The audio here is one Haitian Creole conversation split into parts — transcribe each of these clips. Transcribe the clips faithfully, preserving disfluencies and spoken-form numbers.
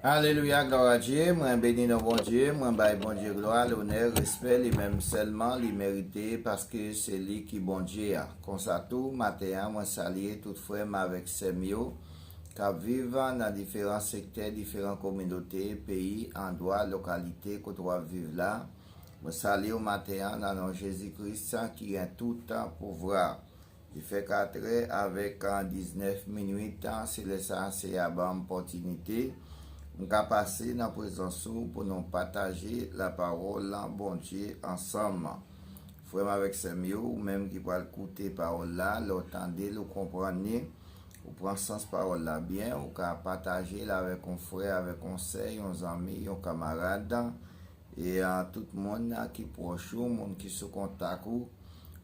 Alelouya, glwa a Dye. Mwen beni non Bondye. Mwen bay Bondye glwa, lonè, respè, li menm sèlman li merite, paske se li ki Bondye a. Konsa tou, maten an, mwen salye tout frè m avèk sè m yo k ap viv nan diferan sektè, diferan kominote, peyi, andwa, lokalite kote w ap viv la. Mwen salye w maten an nan non Jezi Kris ki gen tout pouvwa. Li fè katrè avèk diznèf minit, se lè sa a Seyè a ban m opòtinite. M ka pase nan prezans ou pou nou pataje lapawòl Bondye ansanm. Frè m avèk sè m yo, ou menm ki pral koute pawòl la, lè w tande l, ou konprann li, ou pran sans pawòl la byen, ou ka pataje l avèk yon frè, avèk yon sè, yon zanmi, yon kamarad, e a tout moun ki pwòch ou, moun ki sou kontak ou.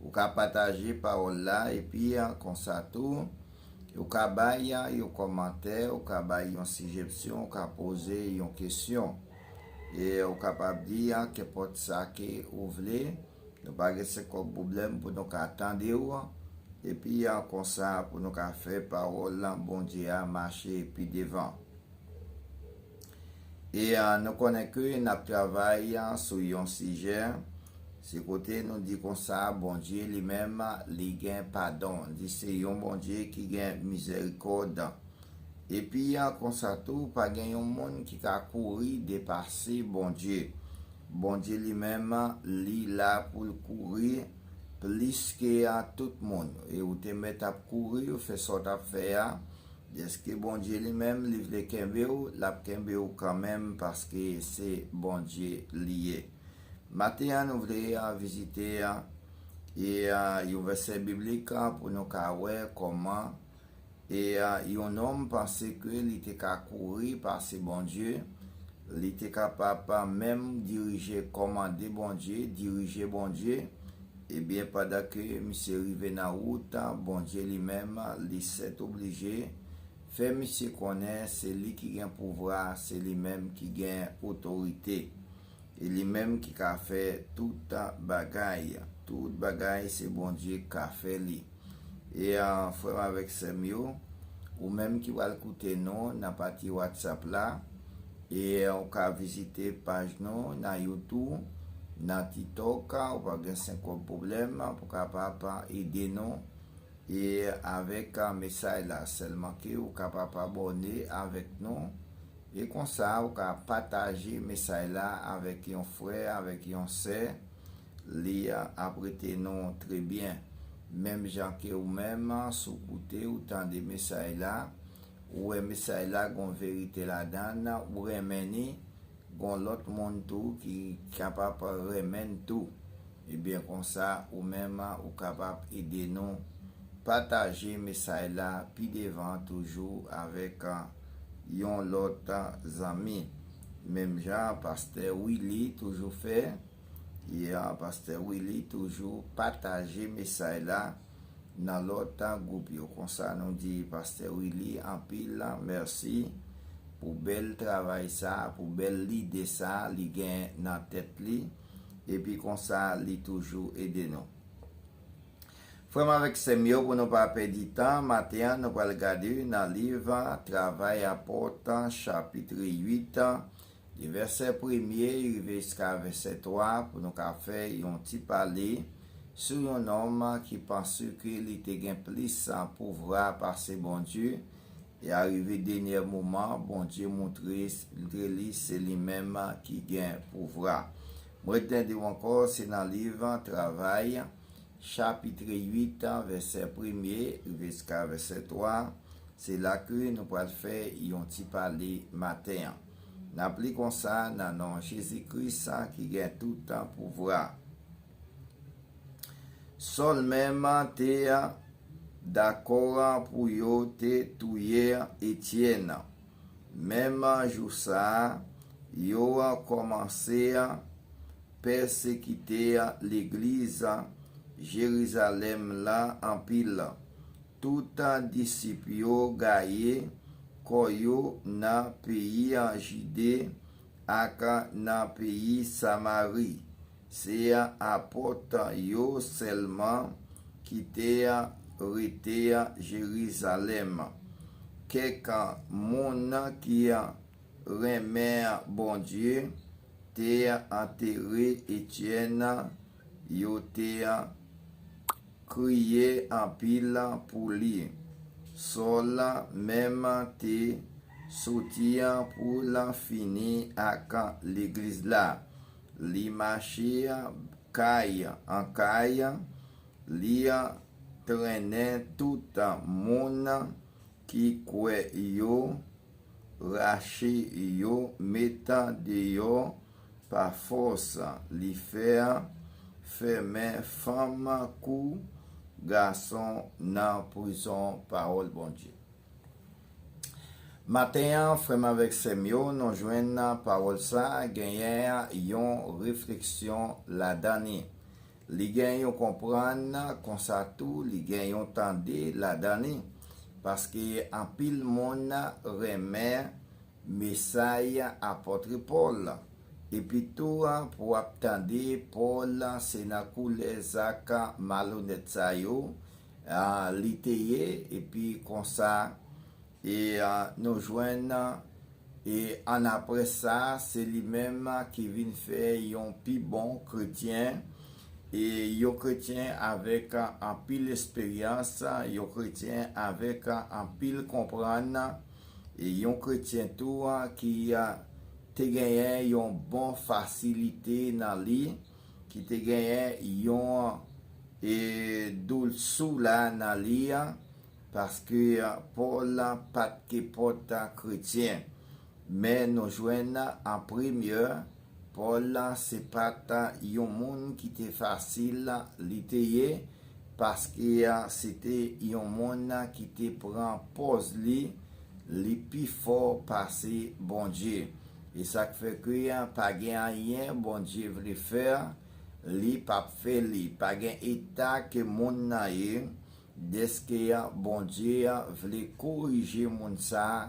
Ou ka pataje pawòl la, epi a, konsa tou, ou ka bay a, yon kòmantè, ou ka bay yon sijepsyon, ou ka poze yon kesyon. E ou kapab di a, kenpòt sa ke ou vle, nou pa gen senkòb pwoblèm pou nou ka tande w. Epi a, konsa, pou nou ka fè pawòl Bondye a mache pi devan. E a, nou konnen ke n ap travay a, sou yon sijè, se kote nou di konsa, Bondye li menm, li gen padon. Li se yon Bondye ki gen mizèrikòd. Epi a, konsa tou, pa gen yon moun ki ka kouri depase Bondye. Bondye li menm, li la pou l kouri plis ke a tout moun. E ou te mèt ap kouri, ou fè sa w t ap fè a. Dèske Bondye li menm, li vle kenbe w, l ap kenbe w kanmenm, paske se Bondye li ye. Maten an, nou vle a, vizite a, e a, yon vèsè biblik a, pou nou ka wè kòman e a, yon nonm panse ke li te ka kouri pase Bondye, li te kapab menm dirije, kòmande Bondye, dirije Bondye. Ebyen, pandan ke misye rive nan wout, Bondye li menm, li sètoblije fè misye konnen se li ki gen pouvwa, se li menm ki gen otorite. E li menm ki ka fè tout bagay. Tout bagay, se Bondye k ka fè li. E a, frè m avèk sè m yo, ou menm ki pral koute nou nan pati WhatsApp la, e ou ka vizite paj nou nan YouTube, nan TikTok, ou pa gen senkòb pwoblèm, pou kapab ede nou. E avèk a, mesaj la, sèlman ke ou kapab abòne avèk nou. E konsa, ou ka pataje mesaj la avèk yon frè, avèk yon sè. Li a, ap rete nou trè byen. Menm jan ke ou menm, si w koute, ou tande mesaj la, ou wè mesaj la, gon verite ladan l, ou renmen li, gon lòt moun tou ki kapab renmen l tou. Ebyen, konsa, ou menm, ou kapab ede nou pataje mesaj la pi devan toujou avèk, a, yon lòt, a, zanmi. Menm jan pastè Willy toujou fè, e a, pastè Willy toujou pataje mesaj la nan lòt, a, gwoup yo. Konsa, nou di pastè Willy anpil mèsi pou bèl travay sa, pou bèl lide sa li gen nan tèt li. Epi konsa, li toujou ede nou. Frè m avèk sè m yo, pou nou pa pèdi tan, maten an, nou pral gade nan liv Travay Apòt, chapit uit, de vèsè premye rive jiska vèsè twa, pou nou ka fè yon ti pale sou yon nonm ki panse ke li te gen plis pouvwa pase Bondye, e arive dènyè moman, Bondye montre, montre li se li menm ki gen pouvwa. Mwen te di w ankò, se nan liv Travay, chapit uit, vèsè premye rive jiska vèsè twa, se la ke nou pral fè yon ti pale maten an. N ap li konsa nan non Jezi Kris ki gen tout pouvwa. Sòl menm te dakò pou yo te touye Etyèn. Menm jou sa a, yo kòmanse pèsekite legliz Jerizalèm la anpil. Tout disip yo gaye kò yo nan peyi Jide ak nan peyi Samari. Se apot yo sèlman ki te rete Jerizalèm. Kèk moun ki renmen Bondye te antere Etyèn, yo te kriye anpil pou li. Sòl menm te soti pou l fini ak legliz la. Li mache kay an kay, li trennen tout moun ki kwè yo, rache yo, met deyò pa fòs. Li fè fèmen fanm kou gason nan prizon. Pawòl Bondye. Maten an, frè m avèk sè m yo, nou jwenn pawòl sa a genyen yon refleksyon ladan li. Li gen yon konprann konsa tou, li gen yon tande ladan li. Paske anpil moun renmen mesay apòt Pòl. Epi tou, pou w ap tande, Pòl se nan koulè zak malonèt sa yo, a, li te ye, epi konsa, e, a, nou jwenn, e, annapre sa, se li menm ki vin fè yon pi bon kretyen, e, yon kretyen avèk anpil esperyans, yon kretyen avèk anpil konprann, e, yon kretyen tou, a, ki, a, te genyen yon bon fasilite nan li, ki te genyen yon, e, doulsou la nan li, a, paske, a, Pòl pa t kenpòt kretyen. Men nou jwenn an premye, Pòl se pa t yon moun ki te fasil li te ye, paske, a, se te yon moun ki te pran pòz li, li pi fò pase Bondye. E sa k fè ke, a, pa gen anyen Bondye vle fè, li p ap fè li. Pa gen eta ke moun nan ye, dèske Bondye vle korije moun sa a,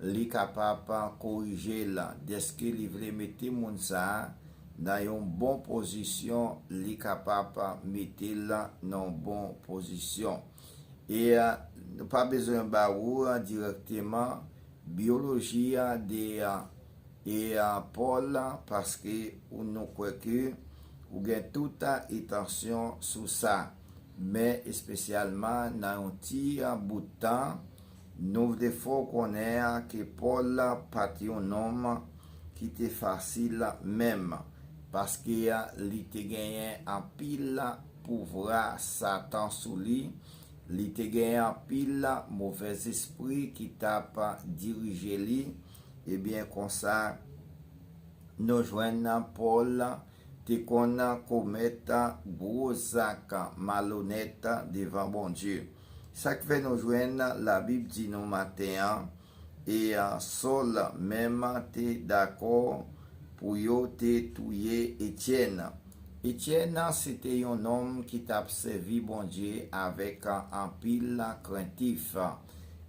li kapab korije l. Dèske li vle mete moun sa a nan yon bon pozisyon, li kapab mete l nan yon bon pozisyon. E, a, nou pa bezwen ba ou, a, dirèkteman byoloji, a, de, a, e, a, Pòl, paske ou, nou kwè ke ou gen tout, a, entansyon sou sa. Men espesyalman nan yon ti, a, bout tan, nou vle fè w konnen, a, ke Pòl pa t yon nonm ki te fasil menm, paske, a, li te genyen anpil pouvwa Satan sou li, li te genyen anpil movèzespri ki t ap dirije li. Ebyen, konsa, nou jwenn Pòl te konn komèt gwo zak malonèt devan Bondye. Sa k fè nou jwenn Labib di nou maten an, e, a, Sòl menm te dakò pou yo te touye Etyèn. Etyèn, se te yon nonm ki t ap sèvi Bondye avèk anpil krentif,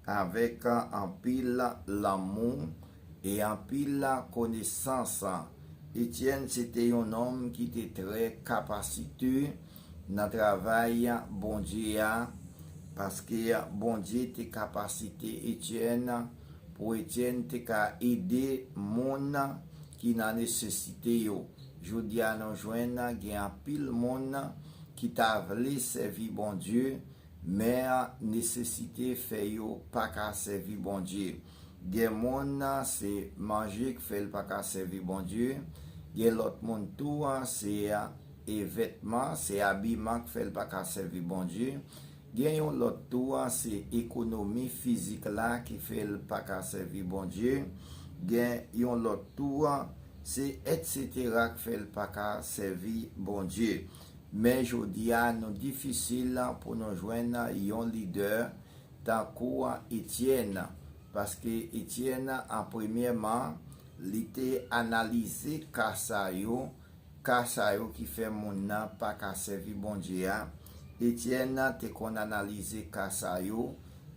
avèk anpil lanmou e anpil konesans. Etyèn, se te yon nonm ki te trè kapasite nan travay Bondye a, paske Bondye te kapasite Etyèn pou Etyèn te ka ede moun ki nan nesesite yo. Jodi a, nou jwenn gen anpil moun ki ta vle sèvi Bondye, men nesesite fè yo pa ka sèvi Bondye. Gen moun, se manje k fè l pa ka sèvi Bondye. Gen lòt moun tou, se, e, vètman, se abiman k fè l pa ka sèvi Bondye. Gen yon lòt tou, se ekonomi fizik la ki fè l pa ka sèvi Bondye. Gen yon lòt tou, se etsetera k fè l pa ka sèvi Bondye. Men jodi a, nou difisil pou nou jwenn yon lidè tankou Etyèn, paske Etyèn, an premyèman, li te analize ka sa yo, ka sa yo ki fè moun nan pa ka sèvi Bondye a. Etyèn te konn analize ka sa yo,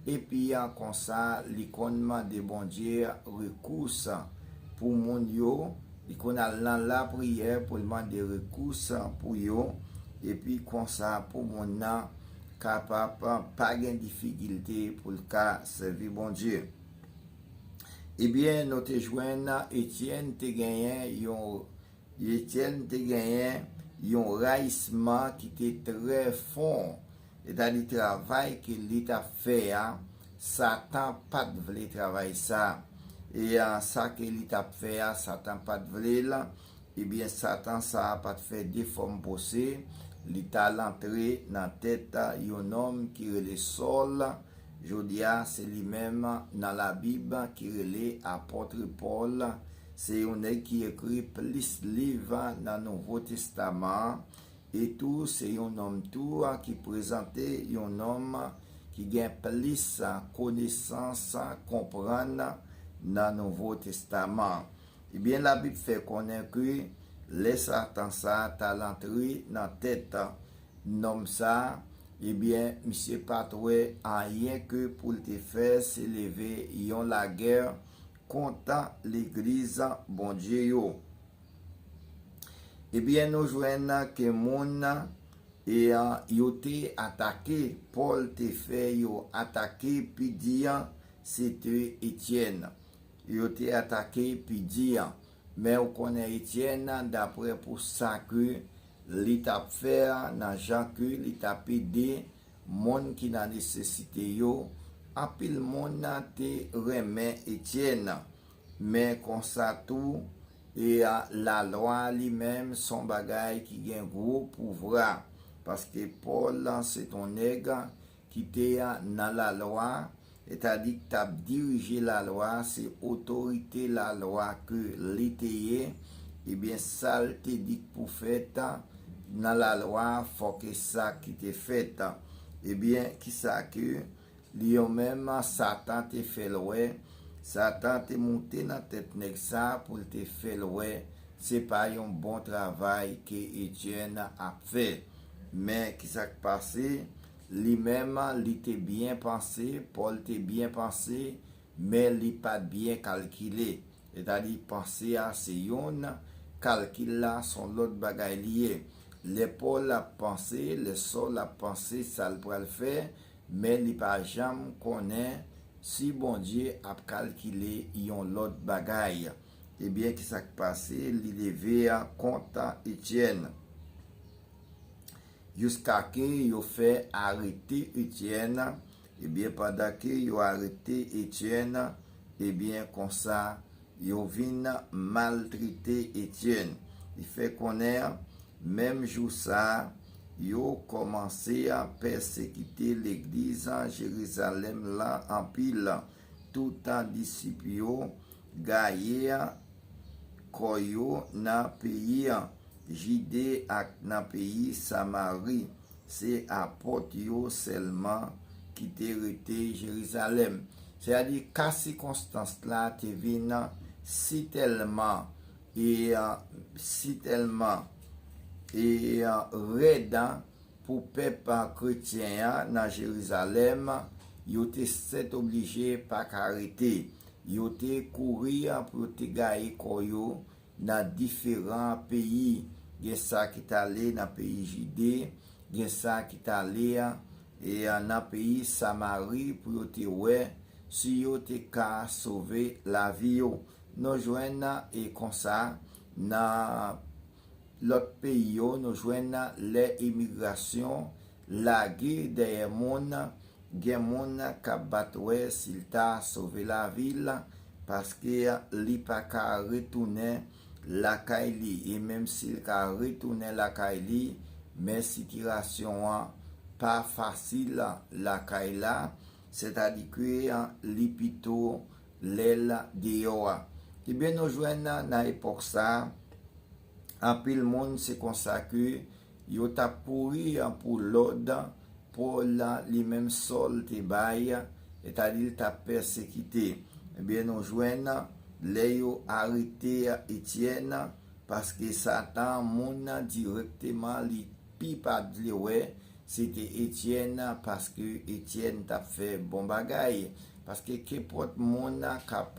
epi an konsa, li konn mande Bondye rekous pou moun yo, li konn al nan lapriyè pou l mande rekous pou yo, epi konsa pou moun nan kapab pa gen difikilte pou l ka sèvi Bondye. Ebyen, nou te jwenn Etyèn te genyen yon Etyèn te genyen yon rayisman ki te trè fon. Sètadi travay ke li t ap fè a, Satan pa t vle travay sa. E a, sa ke li t ap fè a, Satan pa t vle l. Ebyen, Satan sa a pa t fè de fòm pwose. Li t al antre nan tèt yon nonm ki rele Sòl. Jodi a, se li menm nan Labib ki rele apòt Pòl. Se yon nèg ki ekri plis liv nan Nouvo Testaman an. E tou, se yon nonm tou ki prezante yon nonm ki gen plis konesans, konprann nan Nouvo Testaman. Ebyen, Labib fè konnen ke lè Satan sa a t al antre nan tèt nonm sa a, ebyen, misye pa t wè anyen ke pou l te fè, se leve yon lagè kont legliz Bondye yo. Ebyen, nou jwenn ke moun e, a, yo te atake, Pòl te fè yo atake, pi di a, se te Etyèn. Yo te atake, pi di a. Men ou konnen Etyèn, daprè pou sa ke li t ap fè a, nan jan ke li t ap ede moun ki nan nesesite yo, anpil moun te renmen Etyèn. Men konsa tou, e a, lalwa li menm se yon bagay ki gen gwo pouvwa, paske Pòl se t on nèg ki te nan lalwa, sètadi ki t ap dirije lalwa, se otorite lalwa ke li te ye. Ebyen, sa l te di k pou fèt nan lalwa, fòk e sa ki te fèt. Ebyen, kisa ke li yo menm, Satan te fè l wè? Satan te moute nan tèt nèg sa pou l te fè l wè se pa yon bon travay ke Etyèn ap fè. Men kisa k pase? Li menm, li te byen panse, Pòl te byen panse, men li pa t byen kalkile. Sètadi, panse a se youn, kalkil la se yon lòt bagay li ye. Lè Pòl ap panse, lè Sòl ap panse sa l pral fè, men li pa janm konnen si Bondye ap kalkile yon lòt bagay. Ebyen, kisa k pase? Li leve a kont Etyèn. Jiskake yo fè arete Etyèn. Ebyen, pandan ke yo arete Etyèn, ebyen, konsa, yo vin maltrete Etyèn. Li fè konnen, menm jou sa a, yo kòmanse pèsekite legliz Jerizalèm la anpil. Tout disip yo gaye kò yo nan peyi Jide ak nan peyi Samari. Se apot yo sèlman ki te rete Jerizalèm. Sètadi, ka sikonstans la te vin sitèlman, e, sitèlman, e, rèd pou pèp kretyen an nan Jerizalèm, yo te sètoblije pa ka rete. Yo te kouri pou yo te gaye kò yo nan diferan peyi. Gen sa ki t ale nan peyi Jide, gen sa ki t ale, e, nan peyi Samari pou yo te wè si yo te ka sove lavi yo. Nou jwenn, e, konsa, nan lòt peyi yo, nou jwenn lè imigrasyon lage dèyè moun, gen moun k ap bat wè si l ta sove lavi l, paske li pa ka retounen lakay li. E menm si l ka retounen lakay li, men sitiyasyon an pa fasil lakay la, sètadi ke li pito lè l deyò a. Ebyen, nou jwenn nan epòk sa a, anpil moun se konsa ke yo t ap kouri pou lòd Pòl li menm Sòl te bay, sètadi l t ap pèsekite. Ebyen, nou jwenn lè yo arete Etyèn, paske Satan, moun nan dirèkteman, li pi pa t vle wè, se te Etyèn, paske Etyèn t ap fè bon bagay. Paske kenpòt moun k ap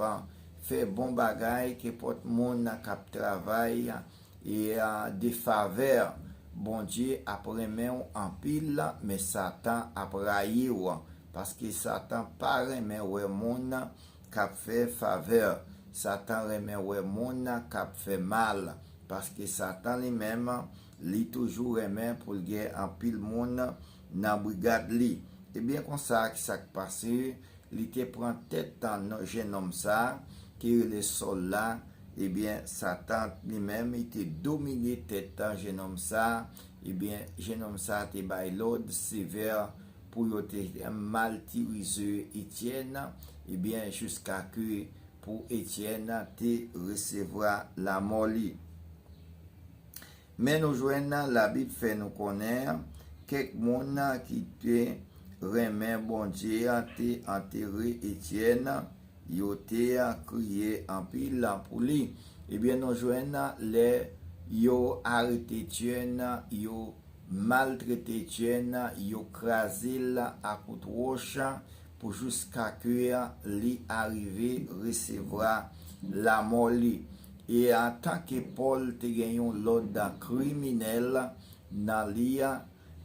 fè bon bagay, kenpòt moun k ap travay, e, a, de favè, Bondye ap renmen w anpil, men Satan ap rayi w. Paske Satan pa renmen wè moun k ap fè favè. Satan renmen wè moun k ap fè mal, paske Satan li menm, li toujou renmen pou l gen anpil moun nan brigad li. Ebyen, konsa, ki sa k pase? Li te pran tèt nan jennonm sa a, ki rele Sòl la. Ebyen, Satan li menm, li te domine tèt jennonm sa a. Ebyen, jennonm sa a te bay lòd sevè pou yo te matirize Etyèn, ebyen, jiska ke pou Etyèn te resevwa lanmò li. Men nou jwenn Labib fè nou konnen kèk moun ki te renmen Bondye te antere Etyèn, yo te kriye anpil pou li. Ebyen, nou jwenn lè yo arete Etyèn, yo maltrete Etyèn, yo kraze l a kout wòch pou jiska ke li arive resevwa lanmò li. E antanke Pòl te gen yon lòd kriminèl nan li,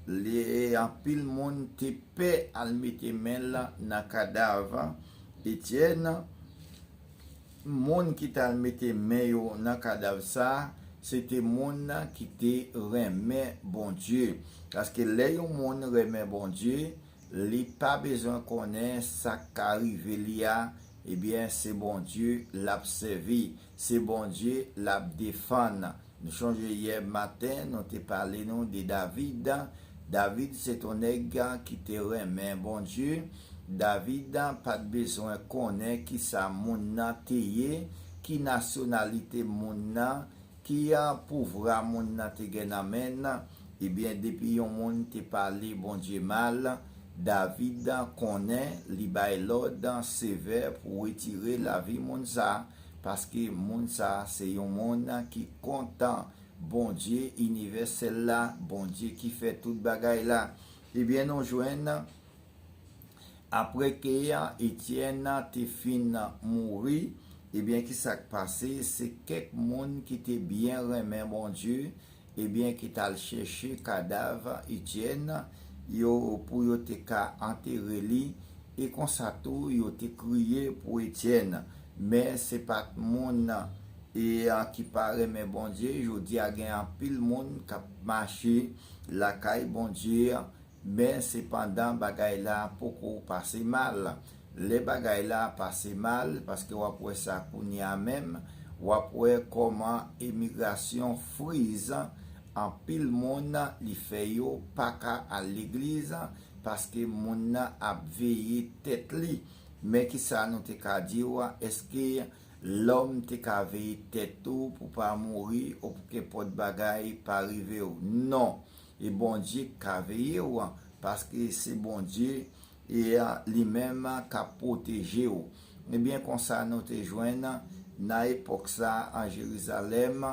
li, anpil moun te pè al mete men l nan kadav Etyèn. Moun ki t al mete men yo nan kadav sa a, se te moun ki te renmen Bondye. Paske lè yon moun renmen Bondye, li pa bezwen konnen sa k ka rive li a, ebyen, se Bondye l ap sèvi, se Bondye l ap defann. Nou chonje yè maten, nou te pale nou de David. David se t on nèg ki te renmen Bondye. David pa t bezwen konnen ki sa moun nan te ye, ki nasyonalite moun nan, ki pouvwa moun nan te gen nan men l. Ebyen, depi yon moun te pale Bondye mal, David konnen li bay lòd sevè pou retire lavi moun sa a, paske moun sa a se yon moun ki kont Bondye inivèsèl la, Bondye ki fè tout bagay la. Ebyen, nou jwenn, apre ke Etyèn te fin mouri, ebyen, ki sa k pase? Se kèk moun ki te byen renmen Bondye, ebyen, ki t al chèche kadav Etyèn yo pou yo te ka antere li, e konsa tou, yo te kriye pou Etyèn. Men se pa t moun, e, a, ki pa renmen Bondye. Jodi a, gen anpil moun k ap mache lakay Bondye, men sepandan, bagay la poko pase mal. Lè bagay la pase mal, paske w ap wè sa kounye a menm, w ap wè kòman imigrasyon friz anpil moun, li fè yo pa ka al legliz, paske moun nan ap veye tèt li. Men ki sa nou te ka di w? Èske lòm te ka veye tèt ou pou pa mouri ou pou kenpòt bagay pa rive w? Non. E Bondye k ka veye w, paske se Bondye e, a, li menm k ap pwoteje w. Ebyen, konsa nou te jwenn nan epòk sa an Jerizalèm,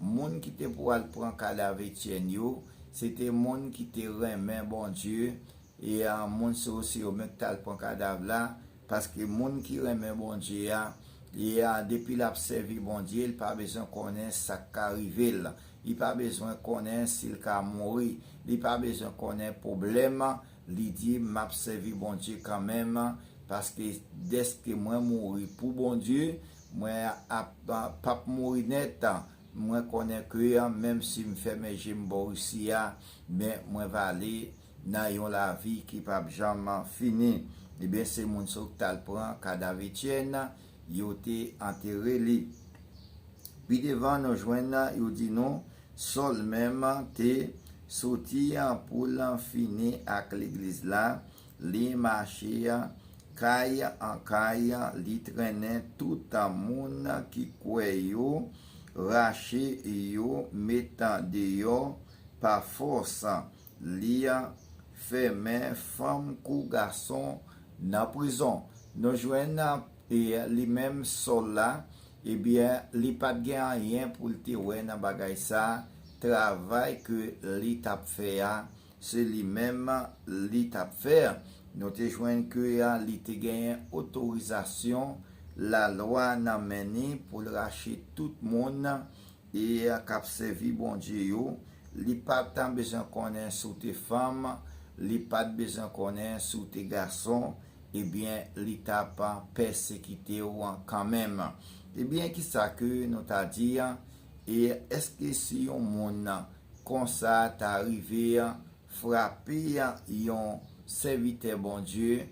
moun ki te pou al pran kadav Etyèn yo, se te moun ki te renmen Bondye, e, a, moun sa yo, se yo menm ki t al pran kadav la, paske moun ki renmen Bondye a, e, a, depi l ap sèvi Bondye, li pa bezwen konnen sa k ka rive l. Li pa bezwen konnen si l ka mouri. Li pa bezwen konnen pwoblèm. Li di, "M ap sèvi Bondye kanmenm, paske dèske mwen mouri pou Bondye, mwen ap, p ap mouri nèt. Mwen konnen ke menm si m fèmen je m bò isi a, men mwen va ale nan yon lavi ki p ap janm fini." Ebyen, se moun sa yo ki t al pran kadav Etyèn, yo te antere li. Pi devan, nou jwenn, yo di nou, Sòl menm te soti pou l fini ak legliz la, li mache kay an kay, li trennen tout moun ki kwè yo, rache yo, met deyò pa fòs. Li fèmen fanm kou gason nan prizon. Nou jwenn, e, li menm Sòl la, ebyen, li pa t gen anyen pou l te wè nan bagay sa a. Travay ke li t ap fè a, se li menm li t ap fè. Nou te jwenn ke, a, li te genyen otorizasyon lalwa nan men li pou l rache tout moun e k ap sèvi Bondye yo. Li pa t bezwen konnen si w te fanm, li pa t bezwen konnen si w te gason, ebyen, li t ap pèsekite w kanmenm. Ebyen, kisa ke nou ta di a? E èske si yon moun konsa ta rive frape yon sèvitè Bondye,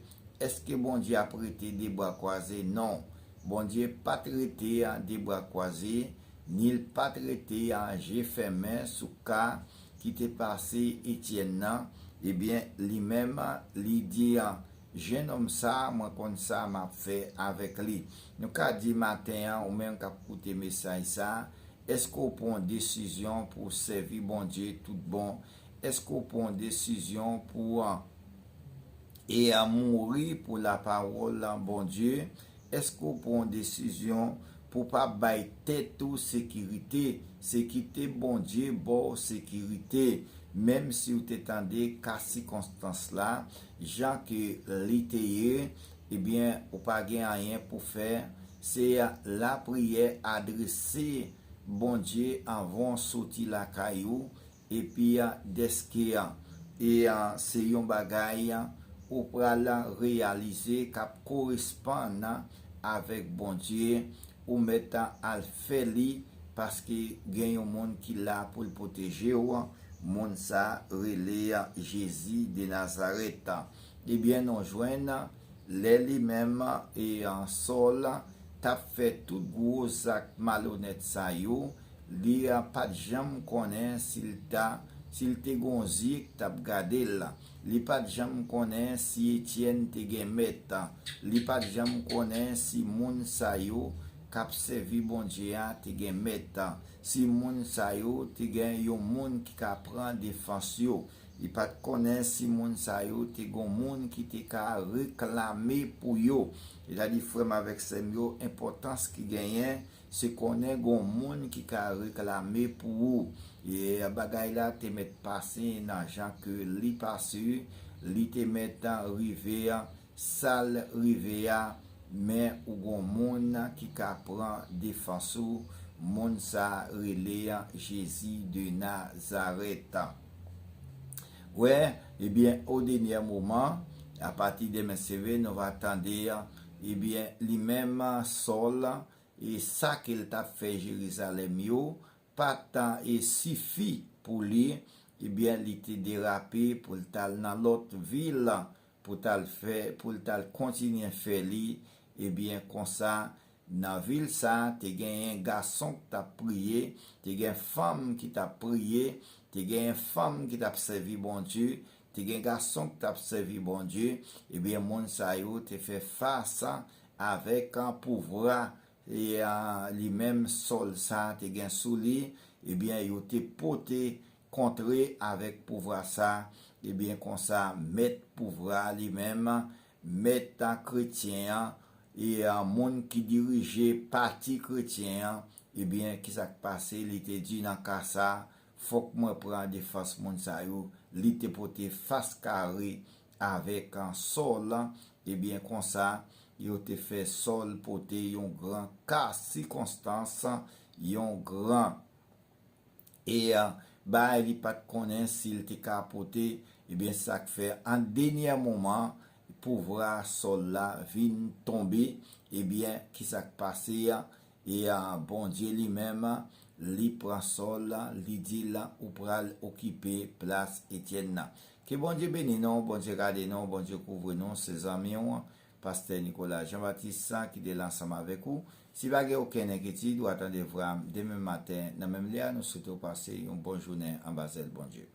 èske Bondye ap rete de bra kwaze? Non. Bondye pa t rete de bra kwaze, ni l pa t rete je fèmen sou ka ki te pase Etyèn nan. Ebyen, li menm, li di, jennonm sa, mwen konn sa m ap fè avèk li. Nou ka di maten an, ou menm k ap koute mesaj sa, èske w pran yon desizyon pou w sèvi Bondye tout bon? Èske w pran yon desizyon pou, e a mouri pou lapawòl Bondye? Èske w pran yon desizyon pou w pa bay tèt ou sekirite? Sekirite Bondye ba w sekirite, menm si w te tande ka sikonstans la, jan ke li te ye, ebyen, ou pa gen anyen pou fè. Se lapriyè adrese Bondye anvan w soti lakay ou, epi dèske e se yon bagay ou pral reyalize k ap koresponn avèk Bondye, ou mèt al fè li, paske gen yon moun ki la pou l pwoteje w. Moun sa rele Jezi de Nazarèt. Ebyen, nou jwenn lè li menm e Sòl t ap fè tout gwo zak malonèt sa yo, li pa t janm konnen si l ta, si l te gon zye k t ap gade l. Li pa t janm konnen si Etyèn te gen mèt. Li pa t janm konnen si moun sa yo k ap sèvi Bondye a te gen mèt, si moun sa yo te gen yon moun ki ka pran defans yo. Li pa t konnen si moun sa yo te gon moun ki te ka reklame pou yo. Sètadi, frè m avèk sè m yo, enpòtans ki genyen, se konnen gon moun ki ka reklame pou ou. E bagay la te mèt pase nan jan ke li pase, li te mèt rive sa l rive a, men ou gon moun ki ka pran defans ou, moun sa rele Jezi de Nazarèt. Wè, ebyen, o denyè moman, apati demen seve, nou va tande, ebyen, li menm, Sòl, e sa ke l t ap fè Jerizalèm yo, pa t e sifi pou li, ebyen, li te derape pou l t al nan lòt vil, pou t al fè, pou l t al kontinye fè li, ebyen, konsa, nan vil sa, te genyen gason ki t ap priye, te gen fanm ki t ap priye, te genyen fanm ki t ap sèvi Bondye, te gen gason ki t ap sèvi Bondye, ebyen, moun sa yo te fè fas avèk pouvwa e a, li menm Sòl sa te gen sou li, ebyen, yo te pote kontre avèk pouvwa sa, ebyen, konsa, mèt pouvwa li menm, mèt a kretyen an, e a, moun ki dirije pati kretyen an, ebyen, kisa k pase? Li te di, nan ka sa, fòk mwen pran defans moun sa yo. Li te pote fas kare avèk Sòl, ebyen, konsa, yo te fè Sòl pote yon gran ka sikonstans, yon gran e bagay li pa t konnen si l te ka pote, ebyen, sa k fè an denyè moman, pouvwa Sòl la vin tonbe, ebyen, kisa k pase? E a, Bondye li menm, li pran Sòl, li di l, ou pral okipe plas Etyèn nan. Ke Bondye beni nou, Bondye gade nou, Bondye kouvri nou, se zanmi w, Pastè Nicolas Jean Baptiste, ki te la ansanm avèk ou. Si pa gen okenn enkyetid, w a tande vwa m demen maten, nan menm lè a, nou swete w pase yon bon jounen anba zèl Bondye.